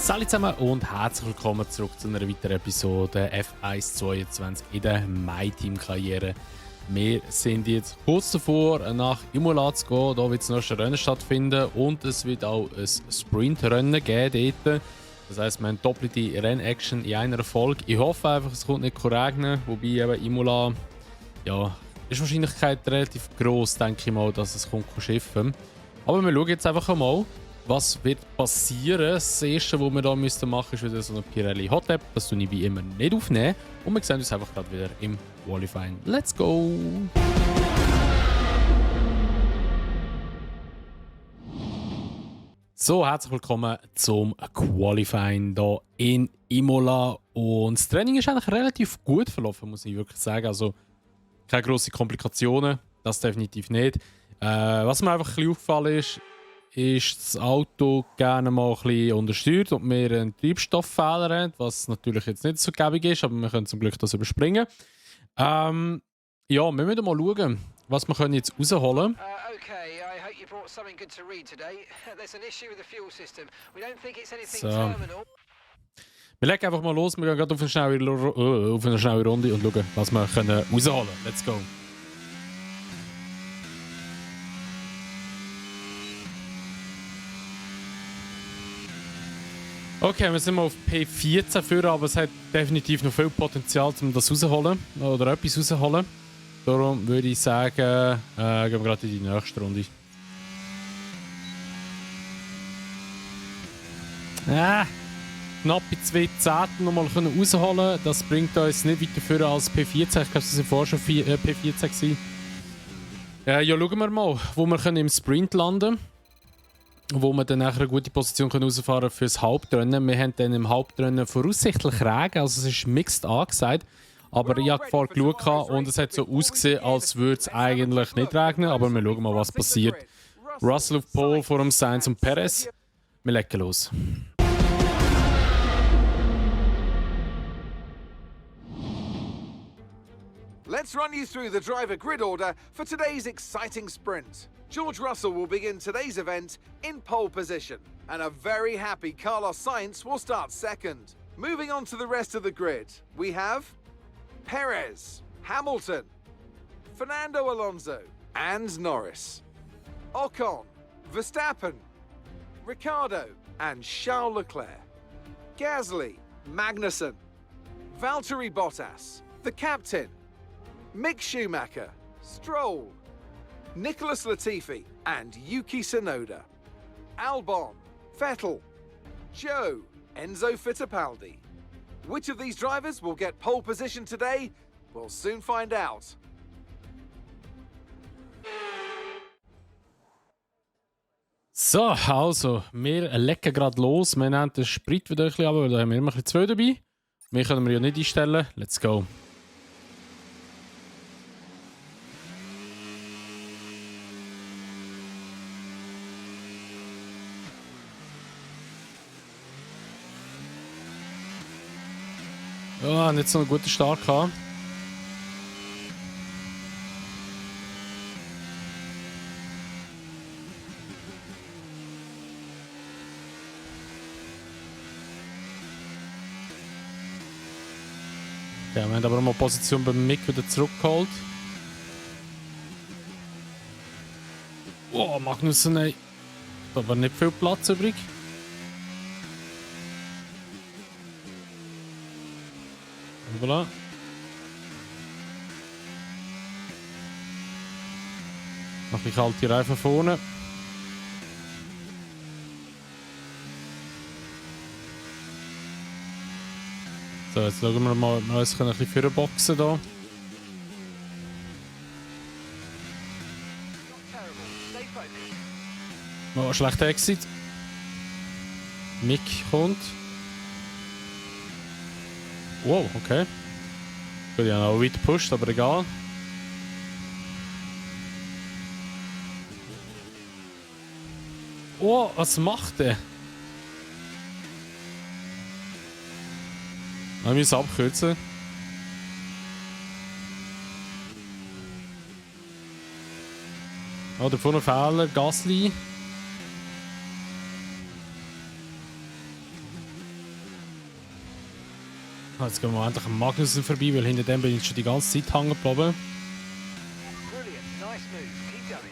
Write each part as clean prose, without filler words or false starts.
Salut zusammen und herzlich willkommen zurück zu einer weiteren Episode F1 22 in der MyTeam-Karriere. Wir sind jetzt kurz davor, nach Imola zu gehen. Da wird das nächste Rennen stattfinden und es wird auch ein Sprintrennen geben dort. Das heisst, wir haben doppelte Rennaction in einer Folge. Ich hoffe einfach, es kommt nicht regnen, wobei eben Imola, ja, ist die Wahrscheinlichkeit relativ gross, denke ich mal, dass es kommt schiffen. Aber wir schauen jetzt einfach mal, was wird passieren. Das erste, was wir hier machen müssen, ist wieder so eine Pirelli Hot Lap. Das tue ich wie immer nicht aufnehmen. Und wir sehen uns einfach gerade wieder im Qualifying. Let's go! So, herzlich willkommen zum Qualifying hier in Imola. Und das Training ist eigentlich relativ gut verlaufen, muss ich wirklich sagen. Also keine grossen Komplikationen, das definitiv nicht. Was mir einfach ein bisschen aufgefallen ist das Auto gerne mal ein bisschen untersteuert und wir einen Treibstofffehler haben, was natürlich jetzt nicht so gäbig ist, aber wir können zum Glück das überspringen. Ja, wir müssen mal schauen, was wir jetzt rausholen können. Okay, I hope you brought something good to read today. There's an issue with the fuel system. We don't think it's anything So. terminal. Wir legen einfach mal los, wir gehen gerade auf eine schnelle Runde und schauen, was wir rausholen können. Let's go! Okay, wir sind mal auf P14 führen, aber es hat definitiv noch viel Potenzial, um das rauszuholen oder etwas rauszuholen. Darum würde ich sagen, gehen wir gerade in die nächste Runde. Knappe 2 Zehntel nochmal rausholen. Das bringt uns nicht weiter führen als P14. Ich glaube, das war vorher schon P14 gewesen. Ja, schauen wir mal, wo wir im Sprint landen können. Wo wir dann nachher eine gute Position rausfahren können für das Hauptrennen. Wir haben dann im Hauptrennen voraussichtlich Regen, also es ist mixed angesagt. Aber ich habe vorher geschaut und es hat so ausgesehen, als würde es eigentlich nicht regnen. Aber wir schauen mal, was passiert. Russell auf Pole vor dem Sainz und Perez. Wir legen los. Let's run you through the driver grid order for today's exciting sprint. George Russell will begin today's event in pole position, and a very happy Carlos Sainz will start second. Moving on to the rest of the grid, we have Perez, Hamilton, Fernando Alonso, and Norris. Ocon, Verstappen, Ricciardo, and Charles Leclerc. Gasly, Magnussen, Valtteri Bottas, the captain, Mick Schumacher, Stroll, Nicholas Latifi, and Yuki Tsunoda. Albon, Vettel, Joe, Enzo Fittipaldi. Which of these drivers will get pole position today? We'll soon find out. So, also, wir legen gerade los. Wir nehmen den Sprit wieder ein bisschen ab, weil da haben wir immer ein bisschen zwei dabei. Wir können wir ja nicht einstellen. Let's go. Ja, nicht so einen guten Start gehabt. Okay, wir haben aber mal die Position beim Mick wieder zurückgeholt. Oh, Magnussen, nein. Da war nicht viel Platz übrig. Voilà. Noch ein bisschen kalte Reifen vorne. So, jetzt schauen wir mal, ob wir uns ein bisschen vorboxen hier. Oh, schlechter Exit. Mick kommt. Wow, okay. Gut, ich habe noch weit gepusht, aber egal. Oh, was macht der? Ich muss abkürzen. Oh, da vorne Fehler, Gasly. Jetzt gehen wir endlich am Magnussen vorbei, weil hinter dem bin ich schon die ganze Zeit hängen geblieben. Brilliant. Nice move. Keep going.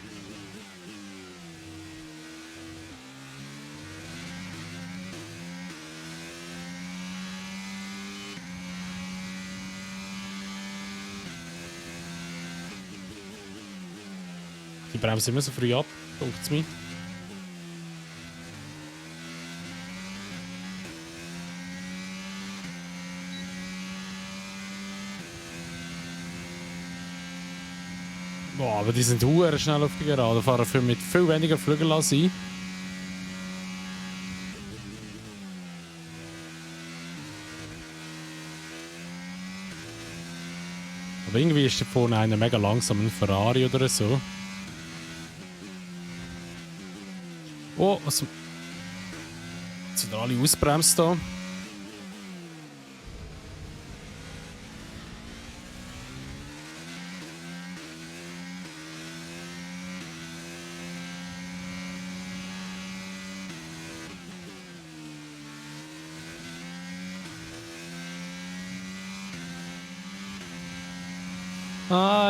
Die bremsen immer so früh ab, denkt es mir. Boah, aber die sind sehr schnell auf die Gerade, fahren für mit viel weniger Flügeln als ich. Aber irgendwie ist da vorne einer mega langsam, ein Ferrari oder so. Oh, was sind alle ausbremst da?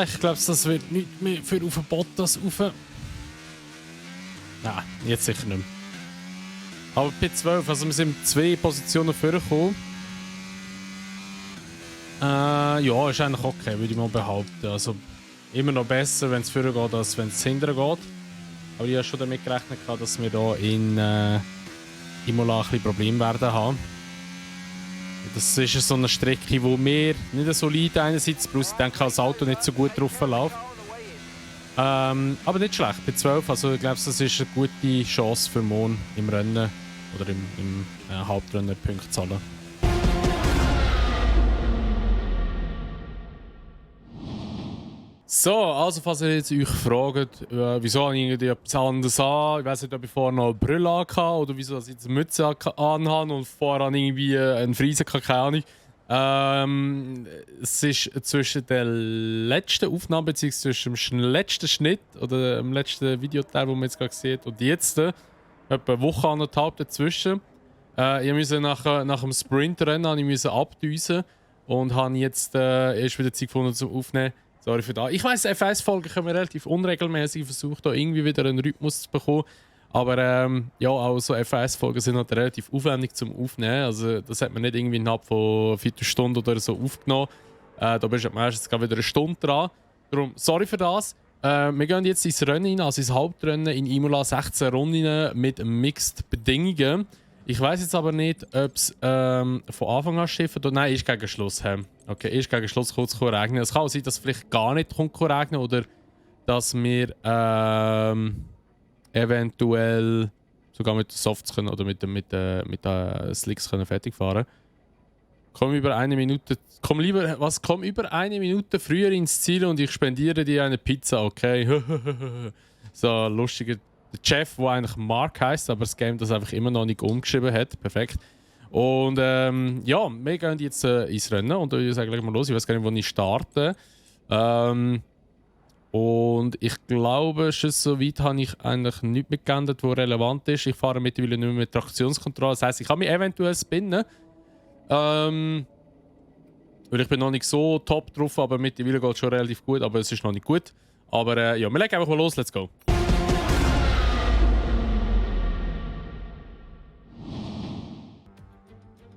Ich glaube, das wird nicht mehr für auf den Bottas rauf. Nein, jetzt sicher nicht mehr. Aber P12, also wir sind 2 Positionen vorgekommen. Ja, ist eigentlich okay, würde ich mal behaupten. Also immer noch besser, wenn es vorher geht, als wenn es hinterher geht. Aber ich habe schon damit gerechnet, dass wir hier in Imola ein bisschen Probleme werden haben. Das ist so eine Strecke, wo mir nicht so leid einerseits, plus ich denke, das Auto nicht so gut drauf läuft. Aber nicht schlecht, bei 12. Also ich glaube, das ist eine gute Chance für morgen im Rennen oder im Hauptrennen Punkte zu zahlen. So, also falls ihr jetzt euch fragt, wieso habe ich irgendwie etwas anderes an, ich weiß nicht, ob ich vorher noch eine Brille hatte oder wieso ich jetzt eine Mütze anhabe und vorher habe ich irgendwie einen Friesen, keine Ahnung. Es ist zwischen der letzten Aufnahme bzw. zwischen dem letzten Schnitt oder dem letzten Videoteil, den man jetzt gerade sieht, und jetzt etwa eine Woche, 1,5 dazwischen. Ich musste nach dem Sprintrennen abdüsen und habe jetzt erst wieder Zeit gefunden zum Aufnehmen. Sorry für das. Ich weiss, FS-Folgen können wir relativ unregelmäßig versuchen, da irgendwie wieder einen Rhythmus zu bekommen. Aber ja, auch so FS-Folgen sind halt relativ aufwendig zum Aufnehmen. Also das hat man nicht irgendwie innerhalb von 4 Stunden oder so aufgenommen. Da bist du meistens wieder eine Stunde dran. Darum, sorry für das. Wir gehen jetzt ins Rennen rein, also ins Hauptrennen in Imola, 16 Runden mit Mixed Bedingungen. Ich weiss jetzt aber nicht, ob es von Anfang an schifft oder nein, ist gegen Schluss. Okay, ist gegen Schluss kurz regnen. Es kann auch sein, dass es vielleicht gar nicht regnen oder dass wir eventuell sogar mit den Softs können oder mit den Slicks können fertig fahren. Komm über eine Minute früher ins Ziel und ich spendiere dir eine Pizza, okay? So lustiger Chef, der eigentlich Mark heisst, aber das Game das einfach immer noch nicht umgeschrieben hat. Perfekt. Und ja, wir gehen jetzt ins Rennen und ich sage gleich mal los, ich weiß gar nicht, wo ich starte. Und ich glaube, schon so weit habe ich eigentlich nichts mehr geändert, was relevant ist. Ich fahre mittlerweile nicht mehr mit Traktionskontrolle. Das heisst, ich kann mich eventuell spinnen. Weil ich bin noch nicht so top drauf, aber mittlerweile geht es schon relativ gut, aber es ist noch nicht gut. Aber ja, wir legen einfach mal los, let's go.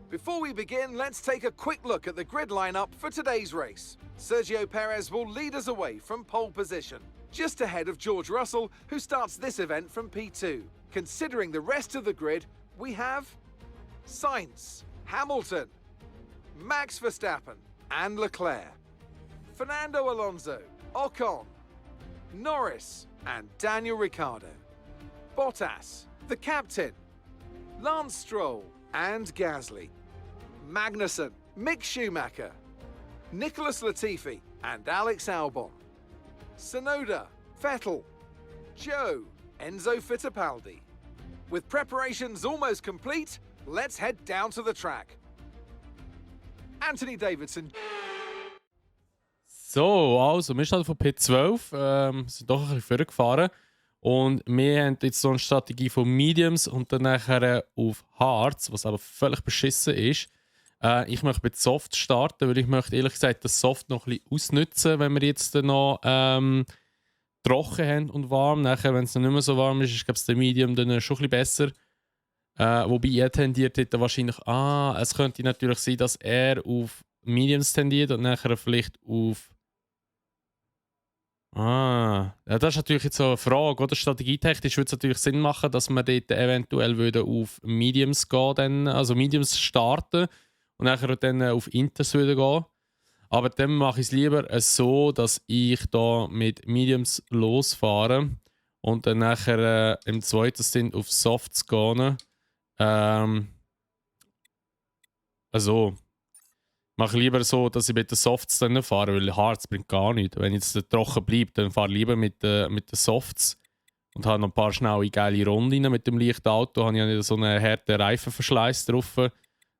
Before we begin, let's take a quick look at the grid lineup for today's race. Sergio Perez will lead us away from pole position, just ahead of George Russell, who starts this event from P2. Considering the rest of the grid, we have Sainz, Hamilton, Max Verstappen and Leclerc, Fernando Alonso, Ocon, Norris and Daniel Ricciardo, Bottas, the captain, Lance Stroll and Gasly, Magnussen, Mick Schumacher, Nicholas Latifi and Alex Albon, Tsunoda, Vettel, Joe, Enzo Fittipaldi. With preparations almost complete, let's head down to the track. Anthony Davidson. So, also, wir starten von P12, sind doch ein bisschen vorgefahren. Und wir haben jetzt so eine Strategie von Mediums und dann nachher auf Hards, was aber völlig beschissen ist. Ich möchte mit Soft starten, weil ich möchte ehrlich gesagt das Soft noch ein bisschen ausnutzen, wenn wir jetzt dann noch trocken haben und warm. Nachher, wenn es dann nicht mehr so warm ist, ist glaube ich, der Medium dann schon ein bisschen besser. Wobei er tendiert dort wahrscheinlich es könnte natürlich sein, dass er auf Mediums tendiert und nachher vielleicht auf ja, das ist natürlich jetzt so eine Frage, oder? Strategietechnisch würde es natürlich Sinn machen, dass man dort eventuell würde auf Mediums gehen, dann, also Mediums starten und nachher dann auf Inters würde gehen. Aber dann mache ich es lieber so, dass ich da mit Mediums losfahre und dann nachher im zweiten Stint auf Softs gehe. Also mache lieber so, dass ich mit den Softs dann fahre, weil Harz bringt gar nichts. Wenn ich jetzt trocken bleibe, dann fahre ich lieber mit den Softs und habe noch ein paar schnelle, geile Runden mit dem leichten Auto. Habe ich ja nicht so einen harten Reifenverschleiß drauf. Dann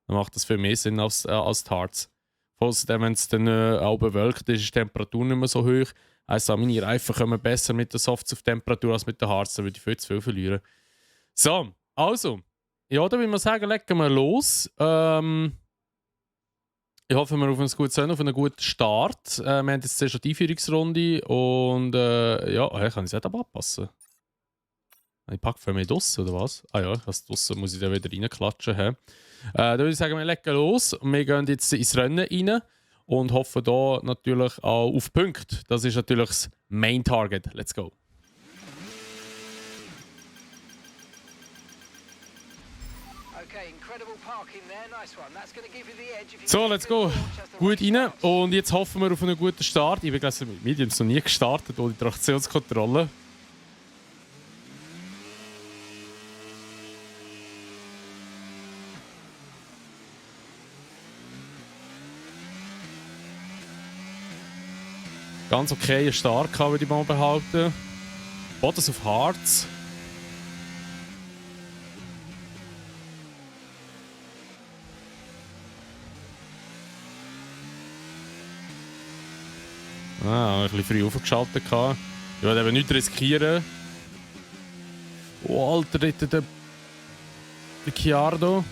macht das für mehr Sinn als die Harz. Außerdem, wenn es dann auch bewölkt ist, ist die Temperatur nicht mehr so hoch. Also meine Reifen kommen besser mit den Softs auf Temperatur als mit den Harz. Dann würde ich viel zu viel verlieren. So, also. Ja, da würde man sagen, legen wir los. Ich hoffe, wir auf ein gutes Rennen, auf einen guten Start. Wir haben jetzt schon die Einführungsrunde und ja, kann ich es nicht abpassen? Ich packe für mich draussen, oder was? Ah ja, draussen muss ich dann wieder reinklatschen. Dann würde ich sagen, wir legen los und wir gehen jetzt ins Rennen rein und hoffen da natürlich auch auf Punkte. Das ist natürlich das Main Target. Let's go. So, let's go. Gut rein. Und jetzt hoffen wir auf einen guten Start. Ich bin gleich mit Mediums noch nie gestartet, ohne Traktionskontrolle. Ganz okay Start, würde ich mal behaupten. Bottas auf Harz. Ein bisschen früh aufgeschaltet. Ich wollte eben nichts riskieren. Oh, Alter, der Ricciardo.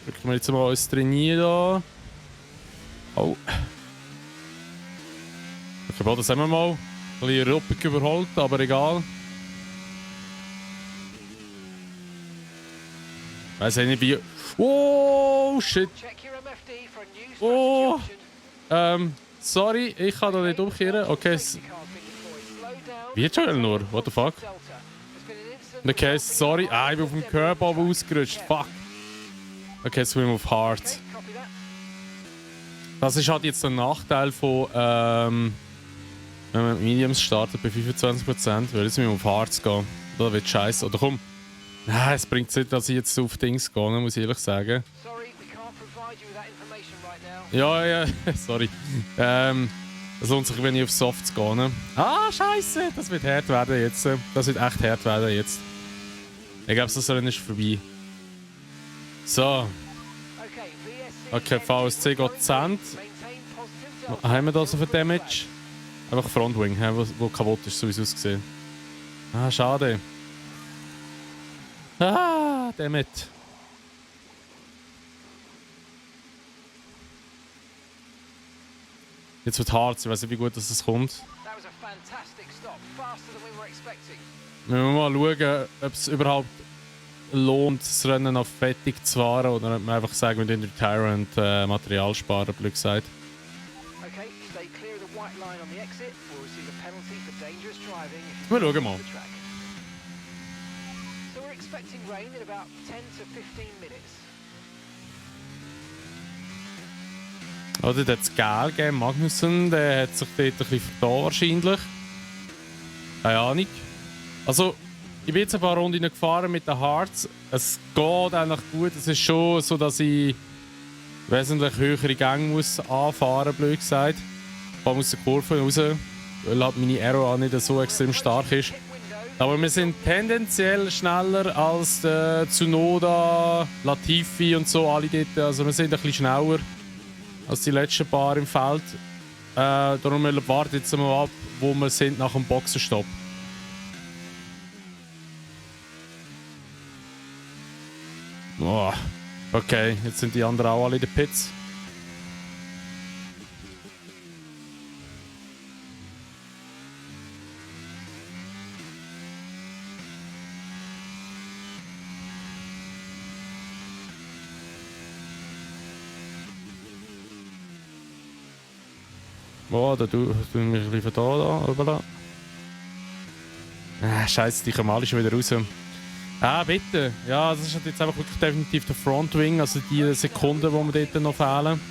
Drücken wir jetzt mal uns trainieren da. Oh. Okay, das haben wir mal. Ein bisschen ruppig überholt, aber egal. Weiß nicht wie. Oh, shit. Oh. Sorry, ich kann da nicht umkehren. Okay. Wie schon nur? What the fuck? Okay, sorry. Ich bin auf dem Curb aber ausgerutscht. Fuck. Okay, jetzt bin ich auf Hard. Das ist halt jetzt der Nachteil von, wenn man mit Mediums startet bei 25%, weil jetzt müssen wir auf Harz gehen. Das wird scheiße. Oder komm. Nein, es bringt nicht, dass ich jetzt auf Dings gehe, muss ich ehrlich sagen. Ja, sorry. Es lohnt sich, wenn ich auf Softs gehe. Ne? Ah, scheiße! Das wird hart werden jetzt. Das wird echt hart werden jetzt. Ich glaube, das Rennen ist vorbei. So. Okay, VSC geht 10. Was haben wir da so für Damage? Einfach Frontwing, wo kaputt ist, so wie es aussieht. Ah, schade. Ah, damit. Jetzt wird hart, ich weiß nicht, wie gut das kommt. Wir müssen mal schauen, ob es überhaupt lohnt, das Rennen auf fertig zu fahren oder ob man einfach sagen, wir den Retire und Material sparen, blöd gesagt. Wir schauen mal. Oder der hat es geil gegeben, Magnussen, der hat sich dort ein bisschen vertan wahrscheinlich. Keine Ahnung. Also, ich bin jetzt ein paar Runden gefahren mit den Harz. Es geht eigentlich gut. Es ist schon so, dass ich wesentlich höhere Gänge muss anfahren, blöd gesagt. Ich muss aus der Kurve raus, weil halt meine Aero auch nicht so extrem stark ist. Aber wir sind tendenziell schneller als Tsunoda, Latifi und so alle dort. Also wir sind ein bisschen schneller als die letzten paar im Feld. Darum warten wir jetzt mal ab, wo wir sind nach dem Boxenstopp. Oh. Okay, jetzt sind die anderen auch alle in den Pits. Oh, da tun wir mich ein bisschen da rüberlassen. Scheiße, die kommen alle schon wieder raus. Bitte. Ja, das ist halt jetzt einfach wirklich definitiv der Frontwing, also die Sekunden, die mir dort noch fehlen.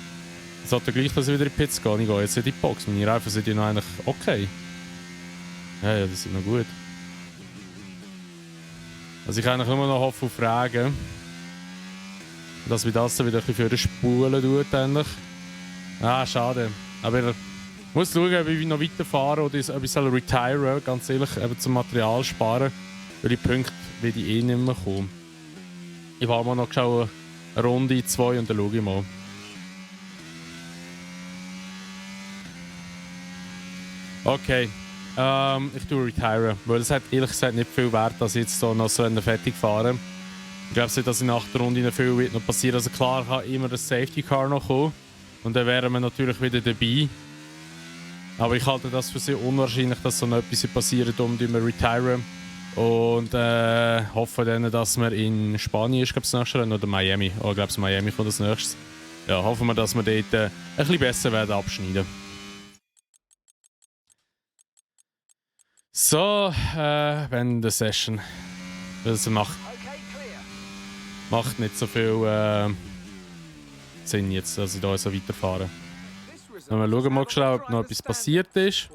Es sollte gleich, dass ich wieder in die Pits gehe. Ich gehe jetzt in die Box. Meine Reifen sind ja noch eigentlich okay. Ja, die sind noch gut. Also ich kann eigentlich nur noch hoffen auf Regen. Dass wir das dann wieder ein bisschen für spulen tut. Eigentlich. Schade. Aber ich muss schauen, ob ich noch weiterfahren oder ob ich retire, ganz ehrlich, eben zum Material sparen. Weil die Punkte will ich eh nicht mehr kommen. Ich habe mal noch geschaut, eine Runde 2 und dann schaue ich mal. Okay, ich tue retire, weil es hat ehrlich gesagt nicht viel Wert, dass ich jetzt so noch so fertig fahre. Ich glaube nicht, dass in nach der Runde noch viel wird noch passieren. Also klar kann immer ein Safety Car noch kommen und dann wären wir natürlich wieder dabei. Aber ich halte das für sehr unwahrscheinlich, dass so etwas passiert, um wir retire. Und hoffe dann, dass wir in Spanien ist, glaube ich, das nächste Rennen, oder Miami. Oh, ich glaube, Miami kommt das nächste. Ja, hoffen wir, dass wir dort ein bisschen besser werden abschneiden. So, wenn die Session. Das macht nicht so viel Sinn jetzt, dass ich da so weiterfahre. Wir schauen mal schnell, ob noch etwas passiert ist.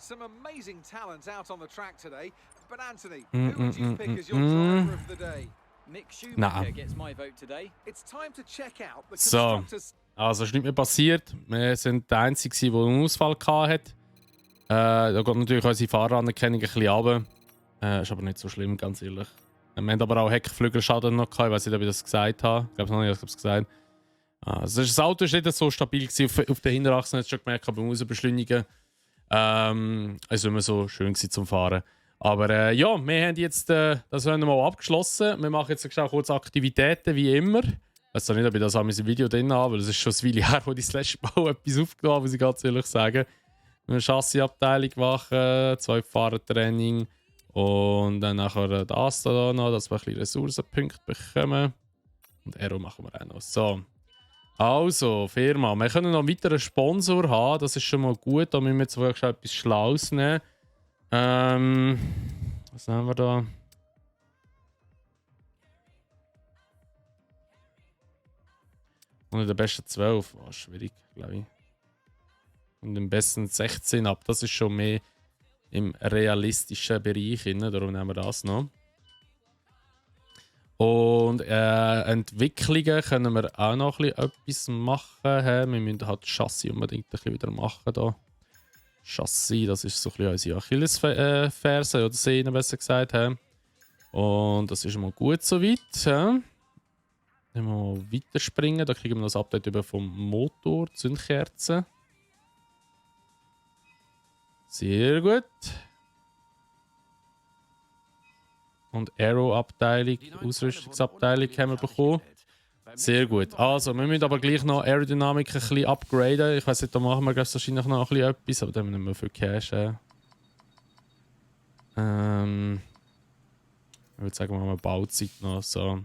Some amazing talent out on the track today. But Anthony, who would you pick as your driver of the day? Mick Schumacher gets my vote today. It's time to check out the constructors. Also ist nicht mehr passiert. Wir sind der Einzige, der einen Ausfall hatte. Da geht natürlich unsere Fahreranerkennung ein bisschen runter. Ist aber nicht so schlimm, ganz ehrlich. Wir haben aber auch Heckflügelschaden noch gehabt. Ich weiß nicht, ob ich das gesagt habe. Ich glaube noch nicht, ich habe es gesagt. Also das Auto war nicht so stabil auf der Hinterachse. Ich habe schon gemerkt, beim Rausbeschleunigen. Also immer so schön zum Fahren. Aber ja, wir haben jetzt das Rennen mal abgeschlossen. Wir machen jetzt kurz Aktivitäten wie immer. Ich weiß nicht, ob ich das in meinem Video drin habe, weil es ist schon ein Weile her, wo ich das letzte Mal etwas aufgenommen habe, muss ich ganz ehrlich sagen. Eine Chassisabteilung machen, 2 Fahrertraining und dann nachher das da noch, dass wir ein bisschen Ressourcenpunkte bekommen. Und Aero machen wir auch noch. So. Also, Firma, wir können noch einen weiteren Sponsor haben, das ist schon mal gut. Da müssen wir jetzt wirklich etwas Schlaues nehmen. Was haben wir da? Und in der besten 12 war schwierig, glaube ich. Und im besten 16 ab. Das ist schon mehr im realistischen Bereich. Darum nehmen wir das noch. Und Entwicklungen können wir auch noch etwas machen. Wir müssen halt Chassis unbedingt ein bisschen wieder machen. Da. Chassis, das ist so ein bisschen unsere Achillesferse oder Sehne, besser gesagt. Und das ist mal gut soweit. Dann wir mal weiterspringen. Da kriegen wir noch das Update über vom Motor, Zündkerzen. Sehr gut. Und Aero-Abteilung, Ausrüstungsabteilung haben wir bekommen. Sehr gut. Also, wir müssen aber gleich noch Aerodynamik ein bisschen upgraden. Ich weiss nicht, da machen wir wahrscheinlich noch ein bisschen etwas, aber da haben wir nicht mehr viel Cash. Ich würde sagen, wir haben eine Bauzeit noch. So.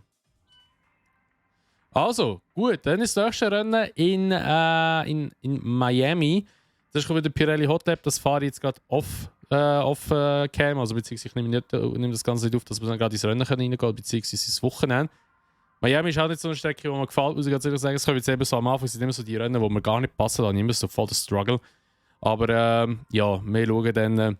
Also, gut, dann ist das nächste Rennen in Miami. Das ist wieder Pirelli Hot Lap. Das fahre ich jetzt gerade off Cam, also beziehungsweise ich nehme das Ganze nicht auf, dass wir dann gerade ins Rennen reingehen können, beziehungsweise ins Wochenende. Miami ist auch nicht so eine Strecke, die mir gefällt, muss ich ganz ehrlich sagen. Es kommen jetzt eben so am Anfang, sind immer so die Rennen, die mir gar nicht passen, dann immer so voll der Struggle. Aber ja, wir schauen dann,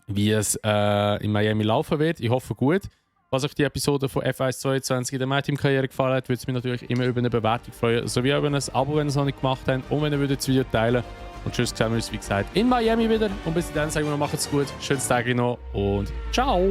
wie es in Miami laufen wird. Ich hoffe gut. Was euch die Episode von F1 22 in der MyTeam-Karriere gefallen hat, würde es mich natürlich immer über eine Bewertung freuen, sowie über ein Abo, wenn ihr es noch nicht gemacht habt, und wenn ihr das Video teilen. Und tschüss, sehen wir uns, wie gesagt, in Miami wieder. Und bis dann sagen wir noch, macht's gut, schönes Tag noch und ciao!